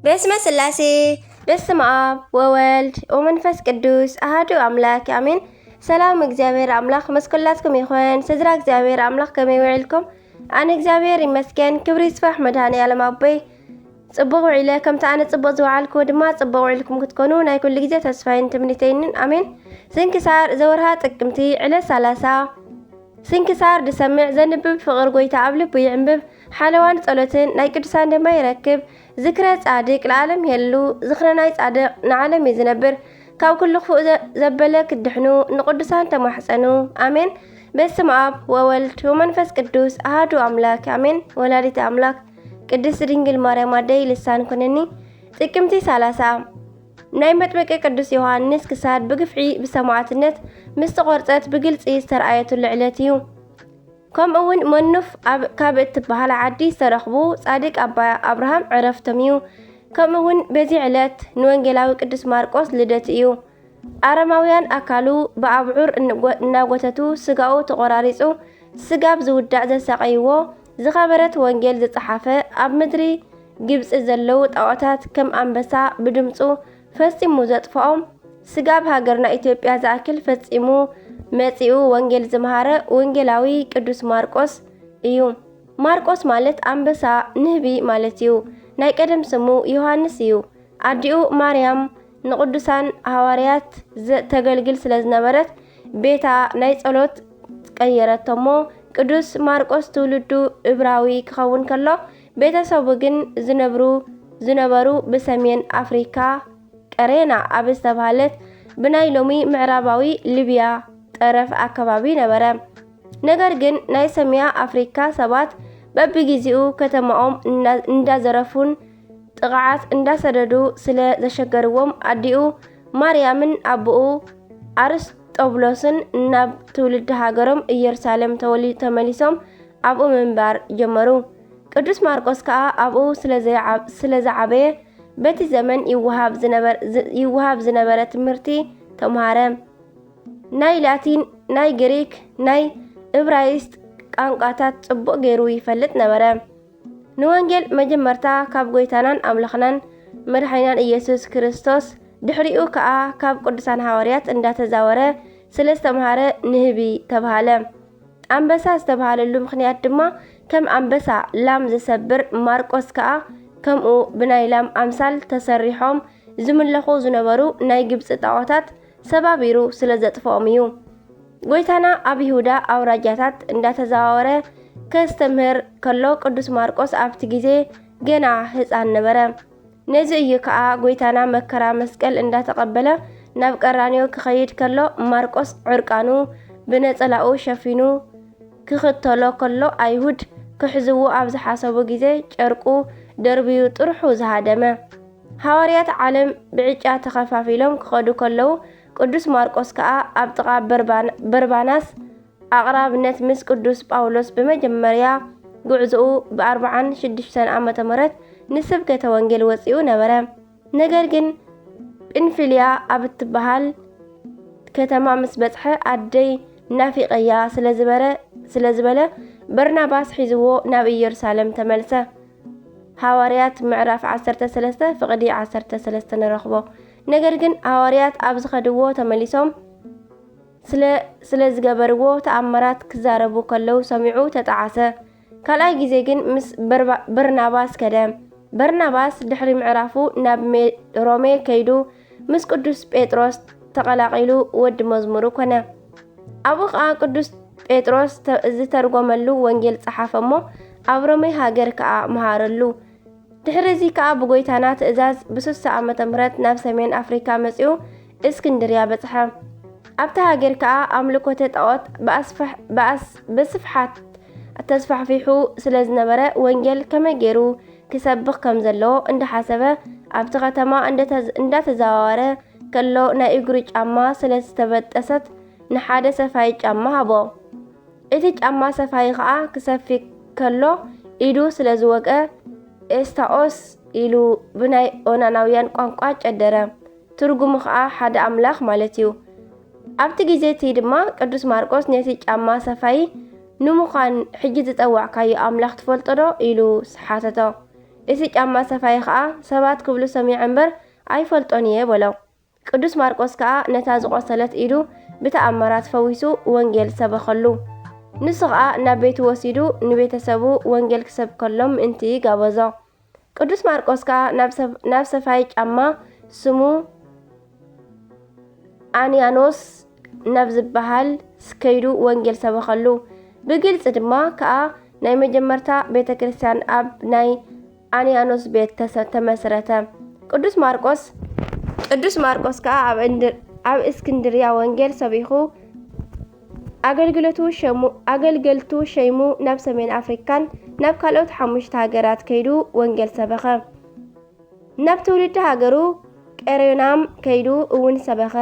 በስመ ስላሴ፣ በስመ ኣብ ወወልድ ወመንፈስ ቅዱስ ኣሃዱ ኣምላክ ኣሜን። ሰላም እግዚኣብሔር ኣምላክ ምስ ኩላትኩም ይኹን። ስድራ እግዚኣብሔር ኣምላክ ከመይ ውዒልኩም? ኣነ እግዚኣብሔር ይመስገን፣ ክብሪ ይስፋሕ መድኃኔ ዓለም ኣቦይ። ጽቡቕ ውዒለ፣ ከምቲ ኣነ ጽቡቕ ዝወዓልኩ ድማ ጽቡቕ ውዒልኩም ክትኮኑ ናይ ኩሉ ግዜ ተስፋይን ትምኒተይንን ኣሜን። ስንክሳር ዘወርሃ ጥቅምቲ ዕለት ሰላሳ። ስንክሳር ድሰምዕ ዘንብብ ፍቕር ጎይታ ኣብ ልቡ ይዕንብብ፣ ሓለዋን ጸሎትን ናይ ቅዱሳን ድማ ይረክብ። ዝክረ ጻድቅ ለዓለም የሉ፣ ዝኽረ ናይ ጻድቅ ንዓለም እዩ ዝነብር። ካብ ኩሉ ክፉእ ዘ-፣ ዘበለ ክድሕኑ ንቅዱሳን ተማሕጸኑ። ኣሜን። በስመ ኣብ ወወልድ ወመንፈስ ቅዱስ ኣሃዱ ኣምላክ ኣሜን። ወላዲተ ኣምላክ ቅድስት ድንግል ማርያም ኣደይ ልሳን ኩነኒ። ጥቅምቲ ሰላሳ ናይ መጥምቂ ቅዱስ ዮሃንስ ክሳድ ብግፍዒ ብሰማዕትነት ምስ ተቖርጸት ብግልጺ ዝተረኣየትሉ ዕለት እዩ። ከምኡ እውን መኑፍ ኣብ፣ ካብ እትበሃል ዓዲ ዝተረኽቡ ጻድቅ ኣባ ኣብርሃም ዕረፍቶም እዩ። ከምኡ እውን በዚ ዕለት ንወንጌላዊ ቅዱስ ማርቆስ ልደት እዩ። ኣረማውያን ኣካሉ ብኣብዑር እንጎ-፣ እናጎተቱ ስጋኡ ተቖራሪጹ፣ ስጋብ ዝውዳእ ዘሳቐይዎ፣ ዝኸበረት ወንጌል ዝጸሓፈ፣ ኣብ ምድሪ ግብጺ ዘለዉ ጣዖታት ከም ኣንበሳ ብድምጹ ፈጺሙ ዘጥፍኦም፣ ስጋብ ሃገርና ኢትዮጵያ ዝኣክል ፈጺሙ መጺኡ ወንጌል ዝመሃረ ወንጌላዊ ቅዱስ ማርቆስ እዩ። ማርቆስ ማለት ኣንበሳ ንህቢ ማለት እዩ። ናይ ቀደም ስሙ ዮሃንስ እዩ። ኣዲኡ ማርያም ንቅዱሳን ሃዋርያት ዘ-፣ ተገልግል ስለ ዝነበረት ቤታ ናይ ጸሎት ቀየረቶ እሞ ቅዱስ ማርቆስ ትውልዱ እብራዊ ክኸውን ከሎ ቤተሰቡ ግን ዝነብሩ፣ ዝነበሩ ብሰሜን ኣፍሪካ ቀሬና ኣብ ዝተባህለት ብናይ ሎሚ ምዕራባዊ ሊብያ ጠረፍ ኣከባቢ ነበረ። ነገር ግን ናይ ሰሜያ ኣፍሪካ ሰባት በብጊዜኡ ከተማኦም እና-፣ እንዳዘረፉን ጥቕዓት እንዳሰደዱ ስለ ዘሸገርዎም ኣዲኡ ማርያምን ኣቦኡ ኣርስጦብሎስን ናብ ትውልዲ ሃገሮም ኢየሩሳሌም ተወሊ-፣ ተመሊሶም ኣብኡ ምንባር ጀመሩ። ቅዱስ ማርቆስ ከኣ ኣብኡ ስለ ዘይዓ-፣ ስለ ዝዓበየ በቲ ዘመን ይወሃብ ዝነበር-፣ ዝ-፣ ይወሃብ ዝነበረ ትምህርቲ ተምሃረ። ናይ ላቲን፣ ናይ ግሪክ፣ ናይ እብራይስጥ ቃንቃታት ጽቡቕ ገይሩ ይፈልጥ ነበረ። ንወንጌል መጀመርታ ካብ ጎይታናን ኣምላኽናን መድሓኒናን ኢየሱስ ክርስቶስ፣ ድሕሪኡ ከኣ ካብ ቅዱሳን ሃዋርያት እንዳተዛወረ ስለ ዝተምሃረ ንህቢ ተባሃለ። ኣንበሳ ዝተባሃለሉ ምኽንያት ድማ ከም ኣንበሳ ላም ዝሰብር፣ ማርቆስ ከኣ ከምኡ ብናይ ላም ኣምሳል ተሰሪሖም ዝምለኹ ዝነበሩ ናይ ግብጺ ጣዖታት ሰባቢሩ ስለ ዘጥፍኦም እዩ። ጎይታና ኣብ ይሁዳ ኣውራጃታት እንዳተዘዋወረ ከስተምህር ከሎ ቅዱስ ማርቆስ ኣብቲ ግዜ ገና ህጻን ነበረ። ነዚ እዩ ከኣ ጎይታና መከራ መስቀል እንዳተቐበለ ናብ ቀራንዮ ክኸይድ ከሎ ማርቆስ ዕርቃኑ ብነጸላኡ ሸፊኑ ክኽተሎ ከሎ ኣይሁድ ክሕዝዎ ኣብ ዝሓሰቡ ግዜ ጨርቁ ደርብዩ ጥርሑ ዝሃደመ። ሃዋርያት ዓለም ብዕጫ ተኸፋፊሎም ክኸዱ ከለዉ ቅዱስ ማርቆስ ከኣ ኣብ ጥቓ በርባን-፣ በርባናስ ኣቕራብነት ምስ ቅዱስ ጳውሎስ ብመጀመርያ ጉዕዞኡ ብ ኣርብዓን ሽዱሽተን ዓመተ ምህረት ንስብከተ ወንጌል ወጺኡ ነበረ። ነገር ግን ጵንፍልያ ኣብ እትበሃል ከተማ ምስ በጽሐ ኣደይ ናፊቐያ ስለ ዝበረ-፣ ስለ ዝበለ በርናባስ ሒዝዎ ናብ ኢየሩሳሌም ተመልሰ። ሃዋርያት ምዕራፍ ዓሰርተ ሰለስተ ፍቕዲ ዓሰርተ ሰለስተ ንረኽቦ። ነገር ግን ሃዋርያት ኣብ ዝኸድዎ ተመሊሶም ስለ፣ ስለ ዝገበርዎ ተኣምራት ክዛረቡ ከለዉ ሰሚዑ ተጠዓሰ። ካልኣይ ግዜ ግን ምስ በርባ-፣ በርናባስ ከደ። በርናባስ ድሕሪ ምዕራፉ ናብ ሜ-፣ ሮሜ ከይዱ ምስ ቅዱስ ጴጥሮስ ተቐላቒሉ ወዲ መዝሙሩ ኮነ። ኣብኡ ኸኣ ቅዱስ ጴጥሮስ ተ-፣ ዝተርጎመሉ ወንጌል ጸሓፈ እሞ ኣብ ሮሜ ሃገር ከኣ መሃረሉ። ድሕሪ እዚ ከኣ ብጎይታና ትእዛዝ ብስሳ ዓመተ ምህረት ናብ ሰሜን ኣፍሪካ መጺኡ እስክንድርያ በጽሐ። ኣብቲ ሃገር ከኣ ኣምልኮተ ጣዖት ብኣስፍሕ-፣ ብኣስ-፣ ብስፍሓት ተስፋሕፊሑ ስለ ዝነበረ ወንጌል ከመይ ገይሩ ክሰብኽ ከም ዘለዎ እንዳሓሰበ ኣብቲ ከተማ እንደተ-፣ እንዳተዘዋወረ ከሎ ናይ እግሩ ጫማ ስለ ዝተበጠሰት ንሓደ ሰፋይ ጫማ ሃቦ። እቲ ጫማ ሰፋይ ኸኣ ክሰፊ ከሎ ኢዱ ስለ ዝወግአ ኤስታኦስ ኢሉ ብናይ ኦናናውያን ቋንቋ ጨደረ። ትርጉሙ ኸኣ ሓደ ኣምላኽ ማለት እዩ። ኣብቲ ግዜ እቲ ድማ ቅዱስ ማርቆስ ነቲ ጫማ ሰፋይ ንምዃን ሕጂ ዝጸዋዕካዮ ኣምላኽ ትፈልጦ ዶ? ኢሉ ሓተቶ። እቲ ጫማ ሰፋይ ኸኣ ሰባት ክብሉ ሰሚዐ እምበር ኣይፈልጦን እየ በሎ። ቅዱስ ማርቆስ ከኣ ነታ ዝቖሰለት ኢዱ ብተኣምራት ፈዊሱ ወንጌል ሰበኸሉ። ንሱ ኸኣ ናብ ቤቱ ወሲዱ ንቤተሰቡ ወንጌል ክሰብከሎም ምእንቲ ጋበዞ። ቅዱስ ማርቆስ ከኣ ናብ ሰብ-፣ ናብ ሰፋይ ጫማ ስሙ ኣንያኖስ ናብ ዝበሃል ከይዱ ወንጌል ሰበኸሉ። ብግልጺ ድማ ከኣ ናይ መጀመርታ ቤተ ክርስቲያን ኣብ ናይ ኣንያኖስ ቤት ተሰ-፣ ተመስረተ። ቅዱስ ማርቆስ፣ ቅዱስ ማርቆስ ከኣ ኣብ እንድ-፣ ኣብ እስክንድርያ ወንጌል ሰቢኹ ኣገልግሎቱ ሸሙ-፣ ኣገልገልቱ ሸይሙ ናብ ሰሜን ኣፍሪካን ናብ ካልኦት ሓሙሽተ ሃገራት ከይዱ ወንጌል ሰበኸ። ናብ ትውልዲ ሃገሩ ቀሬናም ከይዱ እውን ሰበኸ።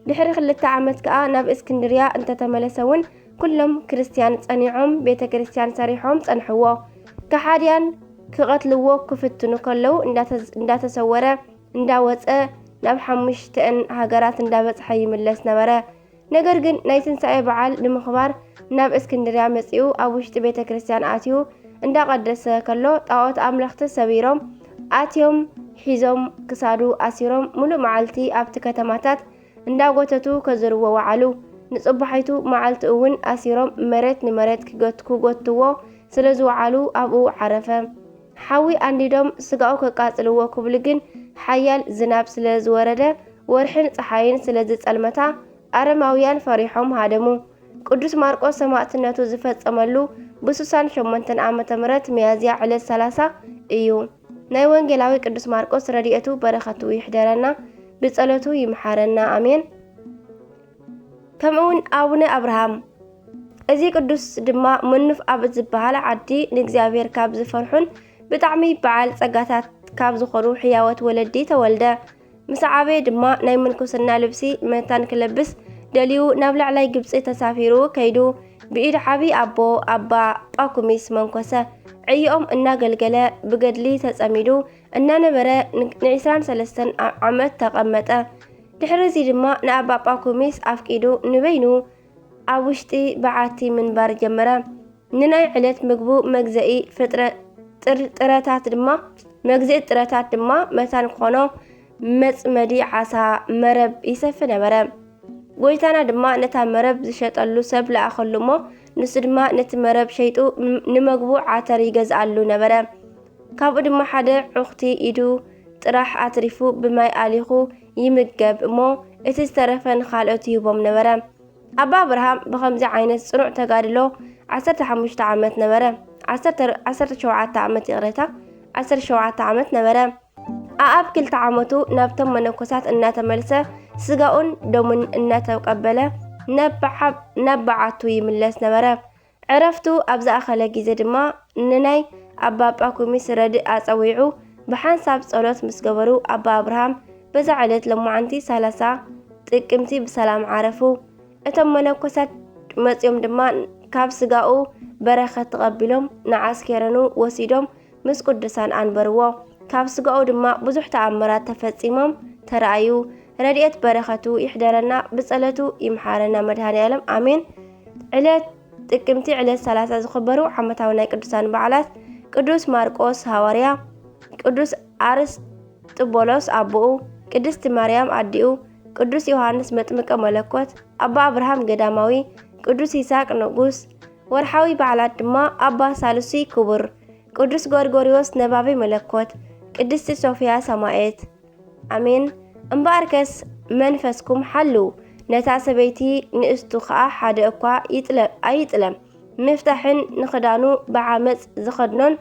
ድሕሪ ክልተ ዓመት ከኣ ናብ እስክንድርያ እንተተመለሰ እውን ኩሎም ክርስትያን ጸኒዖም ቤተ ክርስትያን ሰሪሖም ጸንሕዎ። ከሓድያን ክቐትልዎ ክፍትኑ ከለዉ እንዳተ-፣ እንዳተሰወረ እንዳወጸ ናብ ሓሙሽተአን ሃገራት እንዳበጽሐ ይምለስ ነበረ። ነገር ግን ናይ ትንሳኤ በዓል ንምኽባር ናብ እስክንድርያ መጺኡ ኣብ ውሽጢ ቤተ ክርስትያን ኣትዩ እንዳቐደሰ ከሎ ጣዖት ኣምለኽቲ ሰቢሮም ኣትዮም ሒዞም ክሳዱ ኣሲሮም ሙሉእ መዓልቲ ኣብቲ ከተማታት እንዳጎተቱ ከዝርዎ ወዓሉ። ንጽባሒቱ መዓልቲ እውን ኣሲሮም መሬት ንመሬት ክገት-፣ ክጎትዎ ስለ ዝወዓሉ ኣብኡ ዓረፈ። ሓዊ ኣንዲዶም ስጋኡ ከቃጽልዎ ክብሉ ግን ሓያል ዝናብ ስለ ዝወረደ ወርሕን ጸሓይን ስለ ዝጸልመታ ኣረማውያን ፈሪሖም ሃደሙ። ቅዱስ ማርቆስ ሰማዕትነቱ ዝፈጸመሉ ብስሳን ሸሞንተን ዓመተ ምህረት ሚያዝያ ዕለት ሰላሳ እዩ። ናይ ወንጌላዊ ቅዱስ ማርቆስ ረድኤቱ በረኸቱ ይሕደረና፣ ብጸሎቱ ይምሓረና። ኣሜን። ከምኡውን ኣቡነ ኣብርሃም። እዚ ቅዱስ ድማ መኑፍ ኣብ ዝበሃል ዓዲ ንእግዚኣብሔር ካብ ዝፈርሑን ብጣዕሚ በዓል ጸጋታት ካብ ዝኾኑ ሕያወት ወለዲ ተወልደ። ምስ ዓበየ ድማ ናይ ምንኩስና ልብሲ መታን ክለብስ ደልዩ ናብ ላዕላይ ግብጺ ተሳፊሩ ከይዱ ብኢድ ዓቢ ኣቦ ኣባ ጳኩሚስ መንኮሰ። ዕዮኦም እናገልገለ ብገድሊ ተጸሚዱ እናነበረ ን-፣ ንዒስራን ሰለስተን ዓ-፣ ዓመት ተቐመጠ። ድሕሪ እዚ ድማ ንኣባ ጳኩሚስ ኣፍቂዱ ንበይኑ ኣብ ውሽጢ በዓቲ ምንባር ጀመረ። ንናይ ዕለት ምግቡ መግዘኢ ፍጥረ-፣ ጥር-፣ ጥረታት ድማ፣ መግዘኢ ጥረታት ድማ መታን ክኾኖ መጽመዲ ዓሳ መረብ ይሰፊ ነበረ። ጎይታና ድማ ነታ መረብ ዝሸጠሉ ሰብ ለኣኸሉ እሞ ንሱ ድማ ነቲ መረብ ሸይጡ ን-፣ ንመግቡ ዓተር ይገዝኣሉ ነበረ። ካብኡ ድማ ሓደ ዑኽቲ ኢዱ ጥራሕ ኣትሪፉ ብማይ ኣሊኹ ይምገብ እሞ እቲ ዝተረፈ ንኻልኦት ይህቦም ነበረ። ኣባ ኣብርሃም ብኸምዚ ዓይነት ጽኑዕ ተጋድሎ ዓሰርተ ሓሙሽተ ዓመት ነበረ። ዓሰርተ፣ ዓሰርተ ሸውዓተ ዓመት፣ ይቕሬታ፣ ዓሰርተ ሸውዓተ ዓመት ነበረ። ኣኣብ ክልተ ዓመቱ ናብቶም መነኮሳት እናተመልሰ ስጋኡን ደሙን እናተቀበለ ናብ በዓ-፣ ናብ በዓቱ ይምለስ ነበረ። ዕረፍቱ ኣብ ዝኣኸለ ግዜ ድማ ንናይ ኣባ ጳኩሚስ ረድእ ኣጸዊዑ ብሓንሳብ ጸሎት ምስ ገበሩ ኣባ ኣብርሃም በዛ ዕለት ለማዓንቲ ሰላሳ ጥቅምቲ ብሰላም ዓረፉ። እቶም መነኮሳት መጺኦም ድማ ካብ ስጋኡ በረኸት ተቐቢሎም ንዓስኬረኑ ወሲዶም ምስ ቅዱሳን ኣንበርዎ። ካብ ስጋኡ ድማ ብዙሕ ተኣምራት ተፈጺሞም ተራእዩ። ረድኤት በረኸቱ ይሕደረና፣ ብጸሎቱ ይምሓረና መድኃኔ ዓለም ኣሜን። ዕለት ጥቅምቲ ዕለት ሰላሳ ዝኽበሩ ዓመታዊ ናይ ቅዱሳን በዓላት ቅዱስ ማርቆስ ሃዋርያ፣ ቅዱስ ኣርስጥቦሎስ ኣቦኡ፣ ቅድስቲ ማርያም ኣዲኡ፣ ቅዱስ ዮሃንስ መጥምቀ መለኮት፣ ኣባ ኣብርሃም ገዳማዊ፣ ቅዱስ ይስሐቅ ንጉስ። ወርሓዊ በዓላት ድማ ኣባ ሳልሱይ ክቡር፣ ቅዱስ ጎርጎርዮስ ነባቢ መለኮት፣ ቅድስቲ ሶፍያ ሰማኤት። ኣሜን። እምበኣርከስ መንፈስኩም ሓልው፣ ነታ ሰበይቲ ንእስቱ ኸኣ ሓደ እኳ ይጥለ-፣ ኣይጥለም፣ ምፍታሕን ንኽዳኑ ብዓመጽ ዝኸድኖን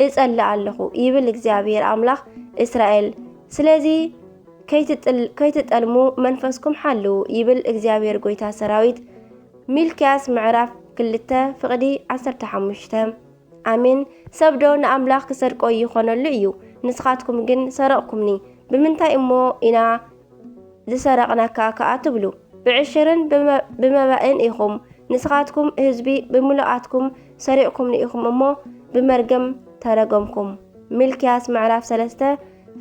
እጸልእ ኣለኹ፣ ይብል እግዚኣብሔር ኣምላኽ እስራኤል። ስለዚ ከይትጥል-፣ ከይትጠልሙ መንፈስኩም ሓልው፣ ይብል እግዚኣብሔር ጐይታ ሰራዊት። ሚልክያስ ምዕራፍ ክልተ ፍቕዲ ዓሰርተ ሓሙሽተ። ኣሜን። ሰብ ዶ ንኣምላኽ ክሰርቆ ይኾነሉ እዩ? ንስኻትኩም ግን ሰረቕኩምኒ። ብምንታይ እሞ ኢና ዝሰረቕናካ ከኣ ትብሉ? ብዕሽርን ብመ-፣ ብመባእን ኢኹም። ንስኻትኩም ህዝቢ ብምሉኣትኩም ሰሪቕኩምኒ ኢኹም እሞ ብመርገም ተረገምኩም። ሚልክያስ ምዕራፍ ሰለስተ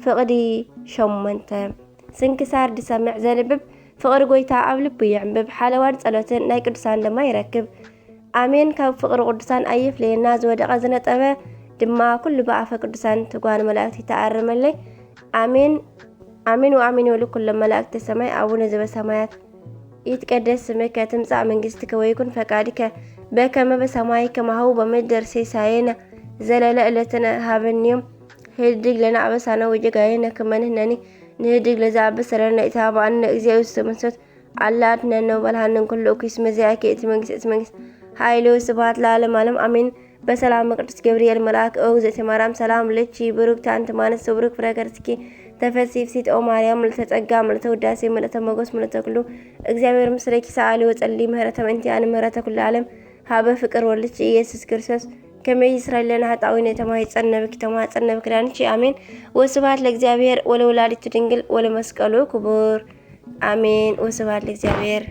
ፍቕዲ ሸሞንተ። ስንክሳር ዝሰምዕ ዘንብብ ፍቕሪ ጐይታ ኣብ ልቡ ይዕንብብ። ሓለዋን ጸሎትን ናይ ቅዱሳን ድማ ይረክብ። ኣሜን። ካብ ፍቕሪ ቅዱሳን ኣይፍለየና። ዝወደቐ ዝነጠበ ድማ ኩሉ ብኣፈ ቅዱሳን ትጓን መላእክት ይተኣረመለይ። ኣሜን ኣሜን ወኣሜን ይበሉ ኩሎም መላእክተ ሰማይ። ኣቡነ ዘበሰማያት ይትቀደስ ስምከ ትምጻእ መንግስትከ ወይኩን ፈቃድከ በከመ በሰማይ ከማሁ በምድር። ሴሳየነ ዘለለ ዕለትነ ሃበኒ ዮም። ህድግ ለነ ኣበሳነ ወጌጋየነ ከመ ንሕነኒ ንህድግ ለዘ ኣበሰ ለነ። ኢታብኣነ እግዚኦ ኢየሱስ መንሶት ኣላ ኣድነነ ወበልሃንን ኩሉ እኩይ። እስመ ዚአኪ እቲ መንግስት እቲ መንግስት ኃይል ወስብሐት ለዓለም ዓለም ኣሜን። በሰላም ቅዱስ ገብርኤል መልአክ ኦ እግዝእቲ ማርያም ሰላም ለኪ ብሩክቲ ኣንቲ ማንስ ብሩክ ፍረ ከርስኪ ተፈሲ ፍሲት ኦ ማርያም ምልዕተ ጸጋ ምልዕተ ውዳሴ ምልዕተ ሞገስ ምልዕተ ኩሉ እግዚአብሔር ምስለኪ ሰአሊ ወጸሊ ምህረተ ምእንቲ ኣን ምህረተ ኩሉ ዓለም ሀበ ፍቅር ወልድኪ ኢየሱስ ክርስቶስ ከመይ ይስራይ ለነ ኃጣዊ ነተማይ ጸነብኪ ተማ ጸነብኪ ዳንቺ ኣሜን። ወስብሐት ለእግዚአብሔር ወለወላዲቱ ድንግል ወለመስቀሉ ክቡር ኣሜን። ወስብሐት ለእግዚአብሔር።